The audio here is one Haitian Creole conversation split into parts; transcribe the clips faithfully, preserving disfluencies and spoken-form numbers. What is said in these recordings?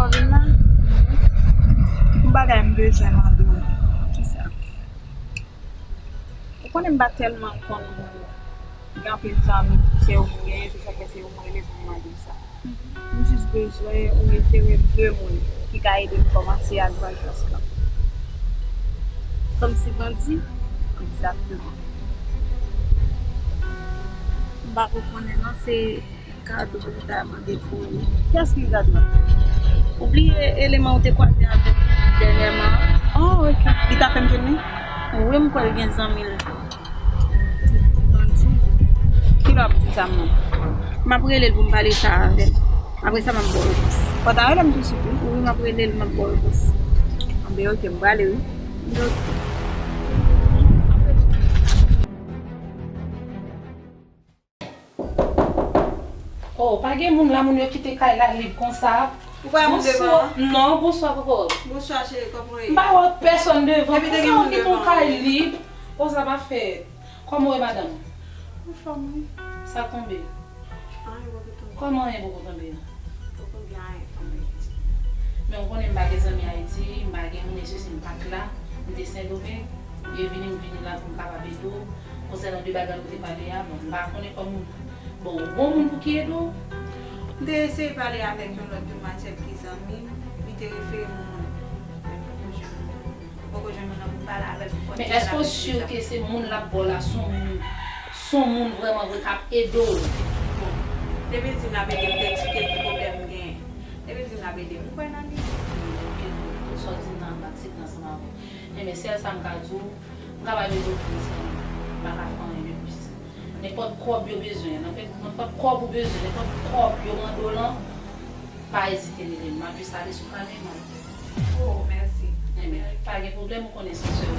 Ou vin la? Yon bagay m bezwen mande w. Kisa? Ou konnen m pa tèlman konn moun. Gen anpil zanmi, se yo m gen, se sa k fè se yo m rele pou m mande sa. M jis bezwen ou refere m de moun ki ka ede m kòmanse ak vajans lan. Kòmsi bandi? Egzakteman. M pa ko konnen non, se Kado m ta mande pou ou. Kiyès ki Kado? Ou bliye eleman ou te kwaze avèk dènyèman? Oh, ok. Li ta fè m jwenn li? Wi, m kwè l gen zanmi l. Ki lè w ap di sa, mwen? M ap rele l pou m pale sa avè l. Apre sa, m ap ba w repons. Fò w ta rele m tousuit, wi. Wi, m ap rele l, m ap ba w repons. Anben, ok, m prale, wi. Ok. Oh, pa gen moun la, moun yo kite kay la lib konsa. Ou pa wè moun devan an? Non, bonswa, kòkò. Bonswa, cheri, kòman w ye? M pa wè pèsonn devan. Epi te gen moun devan an. Konsa, ou kite yon kay lib. Oh, sa pa fèt. Kòman w ye, madanm? Anfòm, wi. Sa tonbe? Anyen poko tonbe. Kòman anyen poko tonbe? Poko gen anyen tonbe. Men ou konnen m pa gen zanmi Ayiti, m pa gen moun e sesi, m pa t la. M te Sendomeng. Yo vini, m vini la pou m kapab ede w. Konsènan de bagay nou te pale a, bon, m pa konnen kòman. Bon, ou gon moun pou ki ede w? M te eseye pale avèk yon lòt demwazèl ki zanmi m, li te refere m yon moun. Men m poko jwenn moun. M poko jwenn moun nan pou m pale avè l, pou m konn kisa l ap esplike sa. Men èske w si ke se moun l ap ba w la, se yon moun, se yon moun vrèman vre k ap ede w? Bon, depi l di m l ap ede m, m te eksplike l ki pwoblèm m genyen. Depi l di m l ap ede m, m kwè nan li. Ok, sa w di m nan, m aksepte ansanm avè w. Enben, sèl sa m ka di w, m kapab ede w pou mwen sèlman. M pa ka fè anyen de plis. Nenpòt kòb yo bezwen, nenpòt, nenpòt kòb ou bezwen, nenpòt kòb yo mande w lan, pa ezite rele m. M ap jis ale sou kanè, m ap. Oh, mèsi. Enben, pa gen pwoblèm, ou konnen se sè w.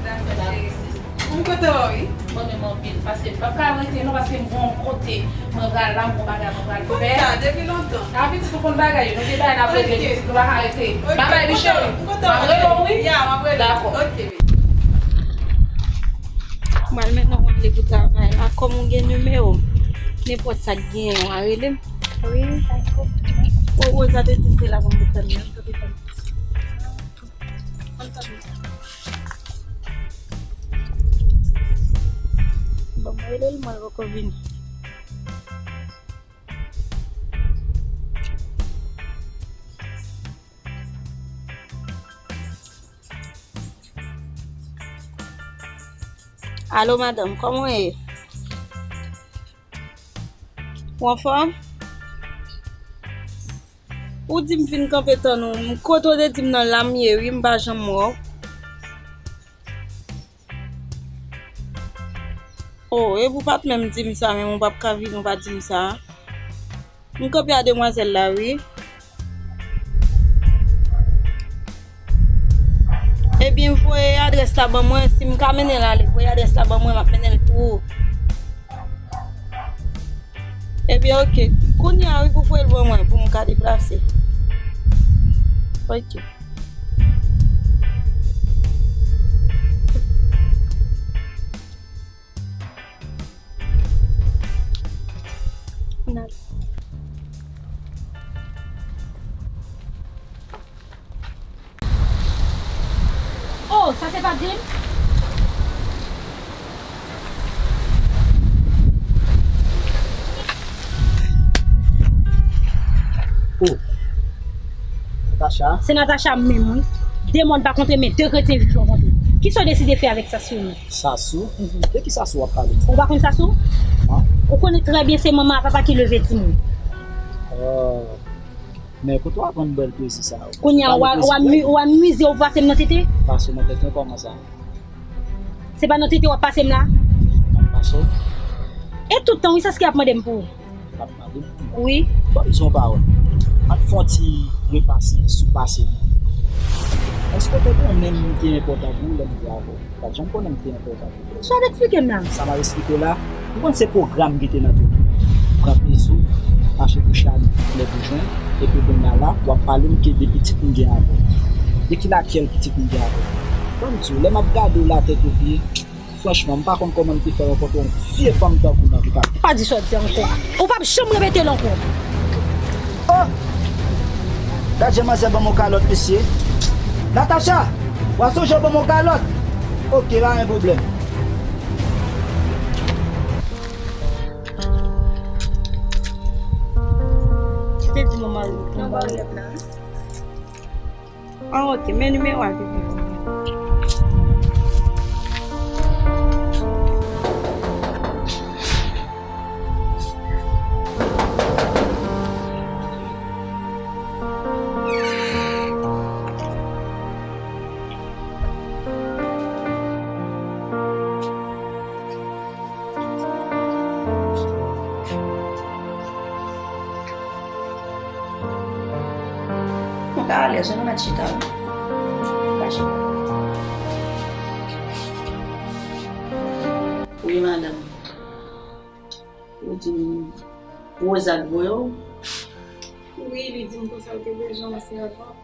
Dakò, cheri. M kontan wè w, wi. Mwen menm anpil, paske m p ap ka rete non, paske m gon kote mwen pral la, m gon bagay mwen pral fè. Konn sa, depi lontan. A pitit ou konn bagay yo, nou gen bagay n ap regle, pitit nou pa ka rete. Ok, babay, mi cheri. M ap rele w, wi. Ya, m ap rele w. Dakò. Ok, baby. M al mennen w ale pou travay la. Kòm ou gen nimewo m, nenpòt sa k genyen, w a rele m. Wi, dakò. O, Rosa te di m se la pou m te tann li. Ann tann li. Bon, mwen rele l, mwen poko vini. Alo, madanm, kòman w ye? Ou anfòm? Ou di m vin kanpe tann ou. M, kote w te di m nan la m ye, wi, m pa janm wè w. Oh, epi w pa t menm di m sa, menm ou p ap ka vini, ou pa di m sa. M kanpe a demwazèl la, wi. Ebyen, voye adrès la ban mwen. Si m ka mennen l ale, voye adrès la ban mwen, m ap mennen l pou ou. Ebyen, oke. Kounye a, wi, pou voye l ban mwen, pou m ka deplase. Oke. Oh, sa se pa Jim? Oh. Natacha? Se Natacha menm, wi. De mòn pa kontre, men de kretyen vivan kontre. Kisa w deside fè avèk Sasou menm? Sasou? Mhm. De ki Sasou w ap pale? Ou pa konn Sasou? Non. Ou konnen trè byen se manman ak papa ki leve timoun. Oh. Men kote w aprann bèl pwezi sa yo? Kounye a, w a, w a mi-, w a mize, w pase m nan tete? Pase w nan tete, kòman sa? Se pa nan tete w ap pase m la? M ap pase w. E tout tan, wi, sa s ki ap mande m pou ou? Ap mande m pou mwen? Wi. Ban m di yon pawòl. Ann fè yon ti repase sou pase m. Èske w te konnen m te enpòtan pou ou lè m te avè w? Pa t janm konnen m te enpòtan pou ou. Sa w ap eksplike m la? Sa m ap eksplike w la, ou konn se pwogram ki te nan tèt ou. Pran plezi w, mache pou chali, lè pou jwenn, epi kounye a la, w ap pale m ke de pitit m gen avè w. De ki lakyèl pitit m gen avè w. Ban m di w, lè m ap gade w la tèt o pye, franchman, m pa konn kòman m te fè rankontre yon vye fanm tankou w nan vi pa m. Pa di sa w di ankò. Ou p ap janm repete l ankò. Oh! Gad jan manzè ban m yon kalòt, mesye. Natacha, w a sonje w ban m yon kalòt. Oke, pa gen pwoblèm. Ki te di manman l? Nan baryè la. Ah, oke, men nimewo a ki pou mwen. Mwen ka alèz, nou mèt chita, wi. Ka chita. Wi, madanm. Ou di m Rosa t voye w? Wi, li di m konsa l te bezwen w sèvant.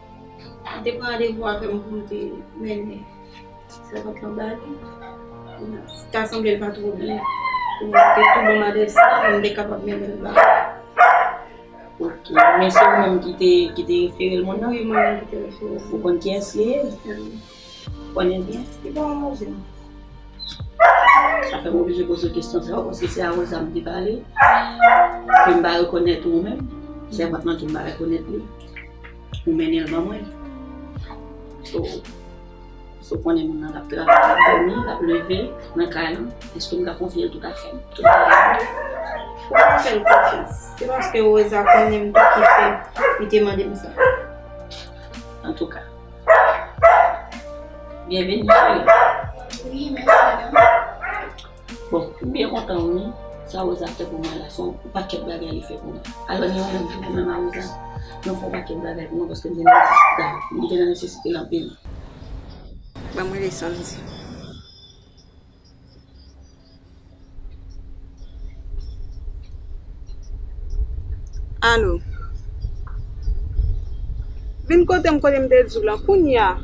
Li te pran randevou avè m pou m te mennen sèvant lan ba li. Li ta sanble l pa twò byen. Pou mwen te tou bon adrès li, pou m te kapab mennen l ba li. Ok, men se ou menm ki te, ki te refere l moun nan? Wi, mwen menm ki te refere l. Ou konn kiyès li ye? Wi. Konnen byen? Li pa yon manje, non. Sa fè m oblije poze w kesyon sa yo, paske se a Rosa m te pale, ke m pa rekonèt ou menm, sèvant lan tou m pa rekonèt li, ou mennen l ban mwen. So, so konnen moun nan l ap travay, l ap dòmi, l ap leve nan kay lan, èske m ka konfye l tout afè m? Tout bagay. Ou pa fè l konfyans. Se paske Rosa konnen m tou ki fè li te mande m sa. Antouka, byenveni, cheri. Wi, mèsi, madanm. Bon, m byen kontan, wi. Sa Rosa fè pou mwen la, se yon pakèt bagay li fè pou mwen. Alò, ni ou menm tou, ou menm a Rosa, nou fè yon pakèt bagay pou mwen, paske m te nan nesesite, m te nan nesesite l anpil. Ban mwen rele Sandy. Alo. Vin kote m, kote m te di w lan, kounye a.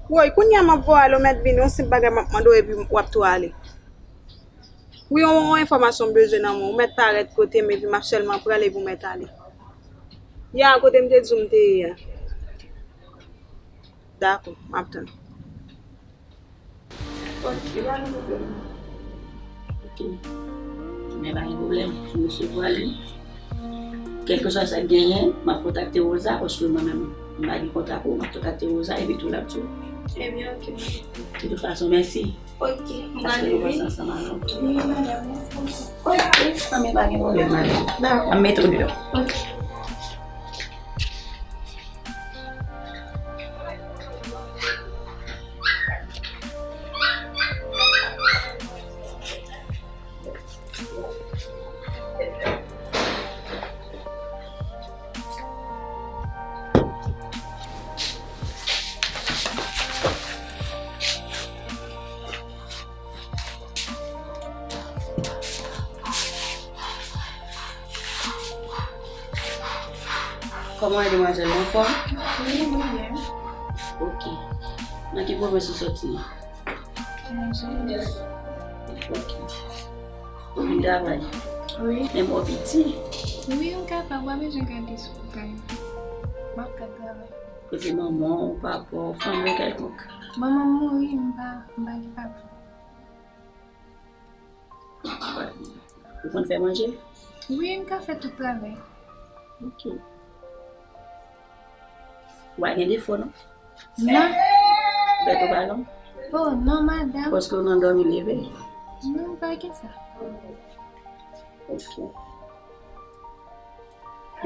Woy, kounye a m ap voye ale, w mèt vini, yon senp bagay m ap mande w epi w ap tou ale. Wi, yon, yon enfòmasyon m bezwen nan men w, ou mèt parèt kote m epi m ap sèlman pran l epi w mèt ale. Ya, kote m te di w m te ye a. Dakò, m ap tann. Ok, pa gen pwoblèm. Ok. Men pa gen pwoblèm, m resevwa li. Kèlkeswa sa k genyen, m ap kontakte Rosa, paske mwen menm, m pa gen kontak ou, m ap kontakte Rosa, epi tou l ap di w. Ebyen, ok. De tout fason, mèsi. Ok, m pral leve. Paske nou pase ansanm avè w. Wi, madanm, mèsi. Ok, sa men pa gen pwoblèm, madanm. Dakò, m mete w deyò. Ok. Kòman w ye, demwazèl? Ou anfòm? Wi, mwen byen. Ok. Nan ki pwovens ou sòti? Nan Jayès. Ok. Ou vin travay? Wi. Men mwen piti. Wi, ou kapab, w pa bezwen gade sou kay. M ap ka travay. Kote manman w, papa w, fanmi w kèlkonk? Manman m mouri, m pa, m pa gen papa. Ou konn fè manje? Wi, m ka fè tout travay. Ok. Ou pa gen defo, non? Non. Tèt ou pa long? Oh, non, madanm. Paske ou nan dòmi leve? Non, m pa gen sa. Ok.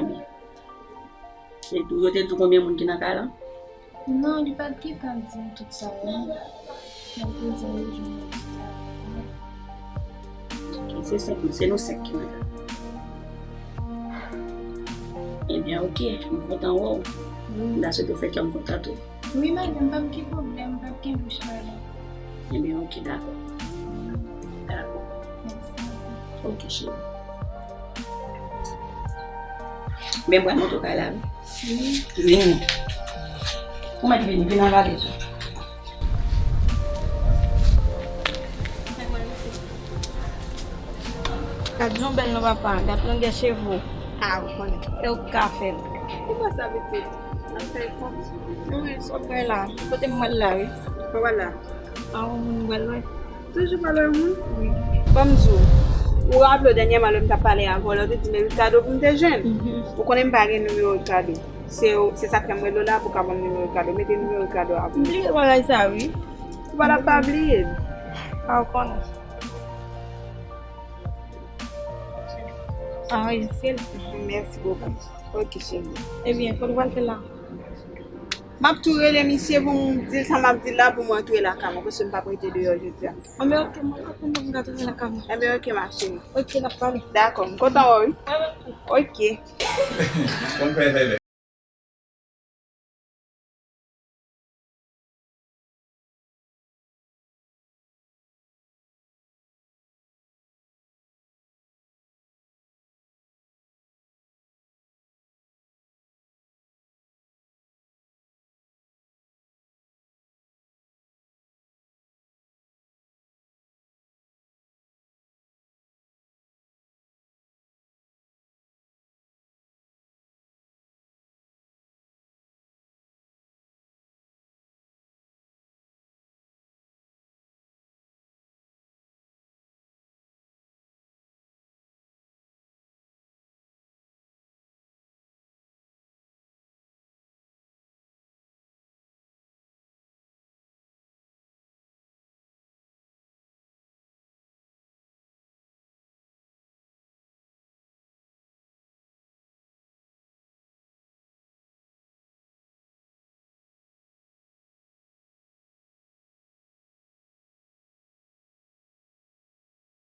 Ebyen. E tou, yo te di w konbyen moun ki nan kay lan? Non, li pa t gentan di m tout sa, non. Li te di m li jwenn moun sa. Ok, se senk moun, se nou senk ki nan kay. Ebyen, ok, m kontan wè w. Wi. M ta swete w fè kè m kontan tou. Wi, madanm, p ap gen pwoblèm, p ap gen bouch pale. Ebyen, ok, dakò. Dakò. Mèsi. Ok, cheri. Men m pral montre w kay la, wi. Wi. Vini. Ou mèt vini, vin nan valèz ou. Gad jan w bèl non papa, gad longè cheve w. Ah, ou konnen. E ou ka fè l. Ki bò sa pitit? N ap fè l kòb. Wi, sa w ap bay la. Kote m wè l la, wi. Ou wè l la? Ah, ou moun wè l, wi. Toujou pale moun? Wi. Ban m di w, ou raple w dènyèman lè m t ap pale avè w, lè w te di m e Ricardo pou m te jwenn? Mhm. Ou konnen m pa gen nimewo Ricardo. Se, se sa k fè m rele w la pou w ka ban m nimewo Ricardo. Mete nimewo Ricardo a pou m. M bliye bagay sa, wi. Ou pa t ap pa bliye l. Ah, ou konnen. Anrejistre l. Merci beaucoup. Ok, cheri. Ebyen, kote w pral fè la? M ap tou rele misye pou m di l sa m ap di l la pou m antre lakay mwen, paske m p ap rete deyò jodi a. Anben, ok, mwen, ok, mwen, m ka tounen lakay mwen. Anben, ok, ma cheri. Ok, n ap pale. Dakò, m kontan wè w, wi. Anben, ok. Ok. Konn fè fè fè.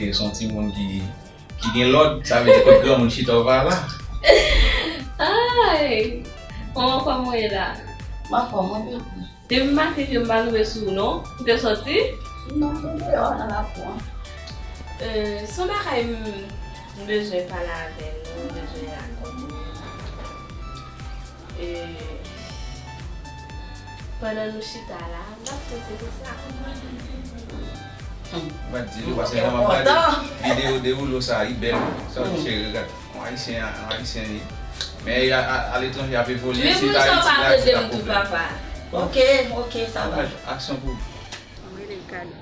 Se yon timoun ki, ki gen lòd, sa vle di kot granmoun chita w pa la. Ay! Kòman fanm ou ye la? M anfòm, mwen byen. Depi maten ke m pa tonbe sou ou non, ou te sòti? Non, m te deyò nan lakou an. Euh, se yon bagay m, m bezwen pale avè nou, m bezwen rakonte nou. E, pandan nou chita la, m ap tande sa. Hmm. M ap di nou, paske jan m ap gade videyo dewoule sa, li bèl. Sa w di, cheri, gade. Yon ayisyen, yon ayisyen li. Men a, a, aletranje ap evolye, se pa Ayiti la ki ap pwoblèm. Ok, ok, sa va. Aksyon pou ou. Ann rele l Kali.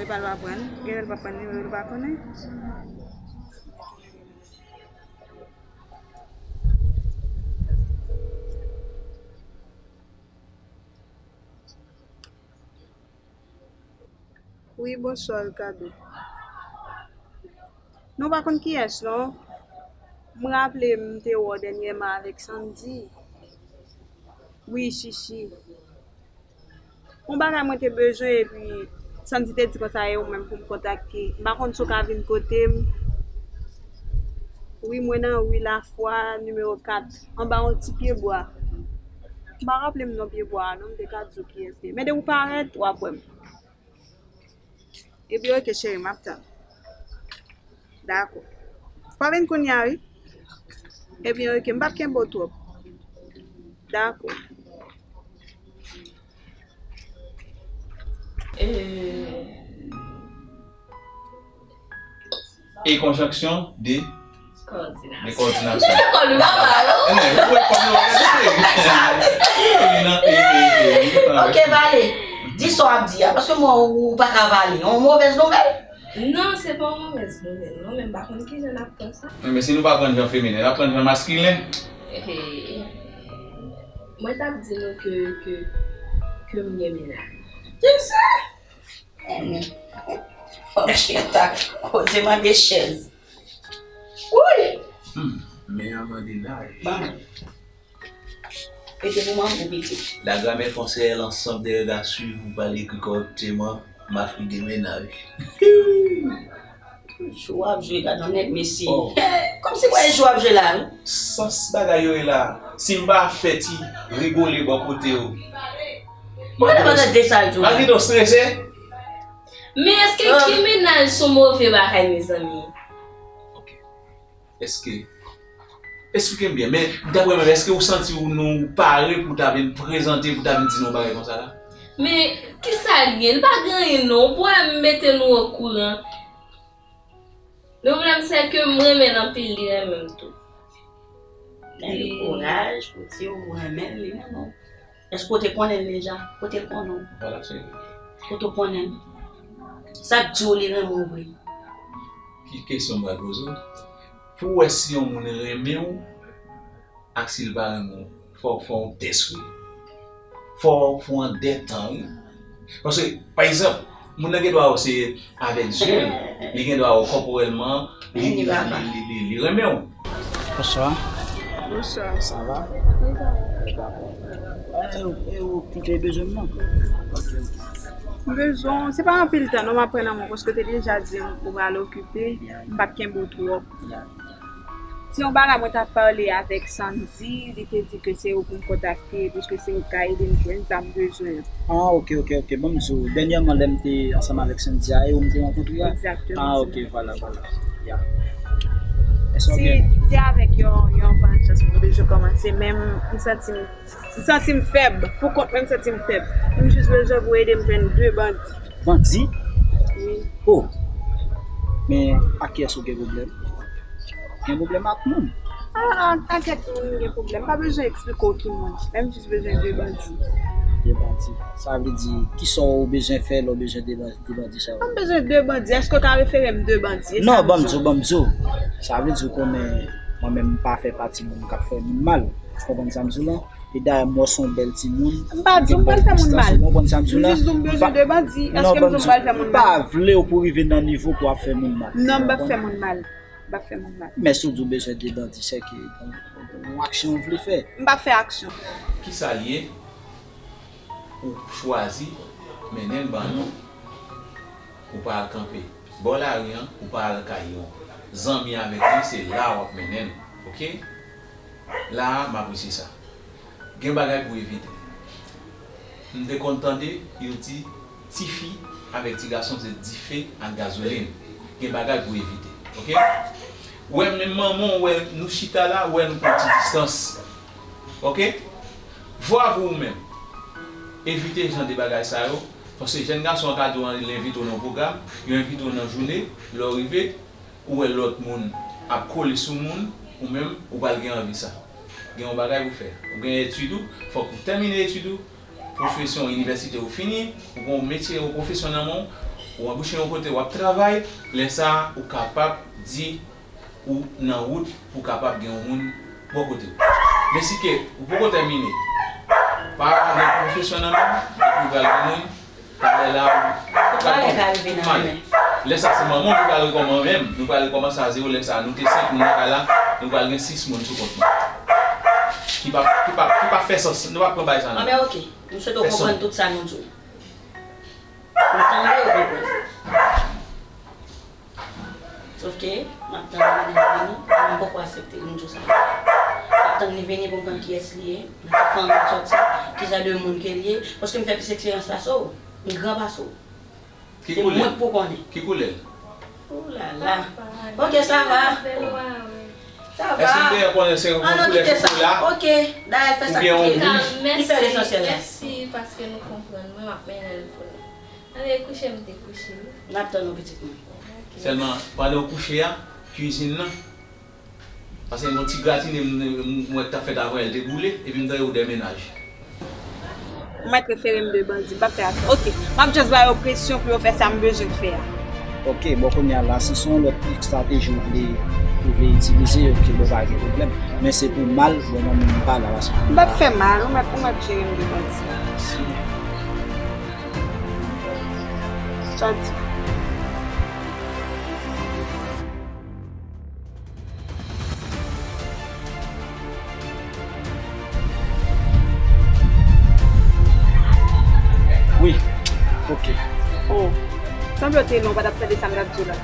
Li pa, l pa pran, genlè l pa pran nimewo, l pa konnen. Wi, bonswa, Ricardo. Non, w pa konn kiyès, non. M raple m te wè w dènyèman avèk Sandy. Wi, Chichi. Yon bagay mwen te bezwen, epi Sandy te di konsa e ou menm pou m kontakte. M pa konn si w ka vin kote m. Wi, mwen nan ri Lafwa, nimewo kat, anba yon ti pyebwa. M pa raple m non pyebwa a, non, m te ka di w kiyès li ye. Men depi w parèt, w ap wè m. Ebyen, oke, cheri, m ap tann. Dakò. Fò w vin kounye a, wi. Ebyen, oke, m p ap kenbe w twòp. Dakò. Euh, E konjonksyon de, de kowòdinasyon. Kòdinasyon. Lekòl ou pa mal, oh. Enben, ou wè kòm yo wè se. Ok, pale. Di sa w ap di a, paske mwen ou pa ka pale. Yon movèz nouvèl? Non, se pa yon movèz nouvèl, non, men m pa konn kijan n ap pran sa. Enben, si nou pa pran l jan feminen, n ap pran l jan maskilen. Hey. Mwen t ap di nou ke, ke, ke m gen mennaj. Ki sa? Enben, fò m chita, koze mande chèz. Wouyy! Hmm, men an mande laj. Ban mwen. Mete pou mwen, pou pitit. La grammaire française, l'ensemble des règles à suivre pour parler écrit correctement, ma fille de ménage. Jwe w ap jwe, gad on nèg, mesye. Oh. Kòmsi w wè jwe w ap jwe la, wi. Sans bagay yo ye la. Si m pa fè ti rigole bò kote yo. Mwen te pandan de sa l di w la. Malgre w strese. Men èske ki mennaj se yon move bagay, mezanmi? Ok. Èske Eksplike m byen, men daprè mwen, èske ou santi ou nou pare pou ta vin prezante, pou ta vin di nou yon bagay konsa la? Men, kisa l ye? Li pa gen anyen non. Ou pa wè m mete nou okouran. Le problème, c'est que m renmen l anpil, li renmen m tou. Gen yon kouraj pou di ou renmen l, li renmen w. Èske w te konnen l deja? Kote l konnen w? Vwala, cheri. Kote w konnen l? Sa k di w li renmen w vre? Ki kesyon m pral poze w? Pou w wè si yon moun renmen w, ak si l pa renmen w, fò w fè yon tès, wi. Fò w fè yon dètan, wi. Paske, pa egzanp, moun nan gen dwa wè w se avèk zye l, li gen dwa wè w kòporèlman, li, li, li, li, li, li renmen w. Bonswa. Bonswa. Sa va? Wi, sa va. Dakò. E, e ou ki te bezwen m nan? Ok, ok. M bezwen w, se pa anpil tan non m ap pran nan men w, paske w te deja di m ou pral okipe, m p ap kenbe w twòp. Se yon bagay mwen t ap pale avèk Sandy, li te di ke se ou pou m kontakte, paske se ou k ka ede m jwenn sa m bezwen an. Ah, ok, ok, ok. Ban m di w, dènyèman, lè m te ansanm avèk Sandy a, e ou m te rankontre a? Egzakteman. Ah, ok, vwala, vwala. Ya. Èske w gen? Se, se avèk yon, yon vanjans mwen bezwen kòmanse, men m, m santi m, m santi m fèb. Pou kont mwen, m santi m fèb. M jis bezwen pou ede m jwenn de bandi. Bandi? Wi. Oh! Men ak kiyès ou gen pwoblèm? Gen pwoblèm ak moun. Ah, ah, ak kèk moun m gen pwoblèm. M pa bezwen eksplike w ki moun. Men m jis bezwen de bandi. De bandi. Sa vle di, kisa w bezwen fè lè w bezwen de bandi, de bandi sa yo? M bezwen de bandi. Èske w ka refere m de bandi? E sa m di w. Non, ban m di w, ban m di w. Sa vle di w konnen mwen menm m pa fè pati moun k ap fè moun mal. Ou konprann sa m di w la? E dayè, m wè w se yon bèl timoun. M pa di w m pral fè moun mal. Ou konprann sa m di w la? M jis di w m bezwen de bandi. Èske m di w m pral fè moun mal? Non, ban m di w, m pa vle w pou rive nan nivo pou w ap fè moun mal. Non, m p ap fè moun mal. M p ap fè moun mal. Men si w di w bezwen de bandi, se ke gen yon aksyon w vle fè. M p ap fè aksyon. Kisa l ye? Ou chwazi mennen l ban nou. Ou pa al kanpe bò lari an, ou pa al kay yon zanmi avèk li, se la w ap mennen l, oke? La a, m apresye sa. Gen bagay pou evite. M te konn tande yo di tifi avèk ti gason se dife ak gazolin. Gen bagay pou evite, oke? Ou wè menm manman w wè nou chita la, ou wè nou pran ti distans. Oke? Vwa pou ou menm. Evite jan de bagay sa yo. Paske jèn gason an ka di w li envite w nan yon pwogram, yo envite w nan jounen, lè w rive, ou wè lòt moun ap kole sou moun, ou menm, ou pral gen anvi sa. Gen yon bagay pou fè. Ou gen etid ou, fòk ou tèmine etid ou, pwofesyon inivèsite ou fini, ou gen yon metye, yon pwofesyon nan men w, ou anboche yon kote, w ap travay, lè sa a, ou kapab di ou nan wout pou kapab gen yon moun bò kote w. Men si ke ou poko tèmine, pa gen pwofesyon nan men w, epi ou pral gen moun, talè la ou pral mal. Lè sa se manman w ki pral rekòman menm, nou pral rekòmanse a zewo lè sa, nou te senk moun nan kay la, nou pral gen sis moun sou kont nou. Ki pa, ki pa, ki pa fè sans, nou pa pran bagay sa nan men. Anben, oke. M swete w konprann tout sa nou di w. Ou tande, ou konprann. Sòf ke, m ap tann li vini, m poko aksepte, m di w sa. M ap tann li vini pou m konn kiyès li ye, nan ki fanmi l sòti, ki jan de moun ke l ye, paske m fè plis eksperyans pase w, m gran pase w. Ki koulè l? Se mwen k pou konnen. Ki koulè l? Ou la la. Ok, sa va. Sa va. Èske m te konnen se yon koulè chokola? Ok, dayè l fè sa k pi, li fè lesansyèl la. Mèsi paske nou konprann mwen, m ap mennen l pou nou. Ann al kouche, m te kouche wi. N ap tann ou pitit mwen. Sèlman, pandan w kouche a, kwizin nan. Paske yon ti gratine m, m, m wè k t ap fèt avan yè, l te boule, epi m tande odè mennaj. Ou mèt refere m de bandi, m p ap fè aksyon. Ok, m ap just ba yo presyon pou yo fè sa m bezwen fè a. Ok, bon, kounye a la, si se yon lòt estrateji ou vle, ou vle itilize, ok, bon, pa gen pwoblèm. Men se pou mal, bon, mwen menm m pa la, paske m pa. M p ap fè mal, ou mèt, ou mèt jere m de bandi. Mèsi. Sa w di? Wi. Ok. Oh. Sanble w te lwen, w pa t ap tande sa m t ap di w la.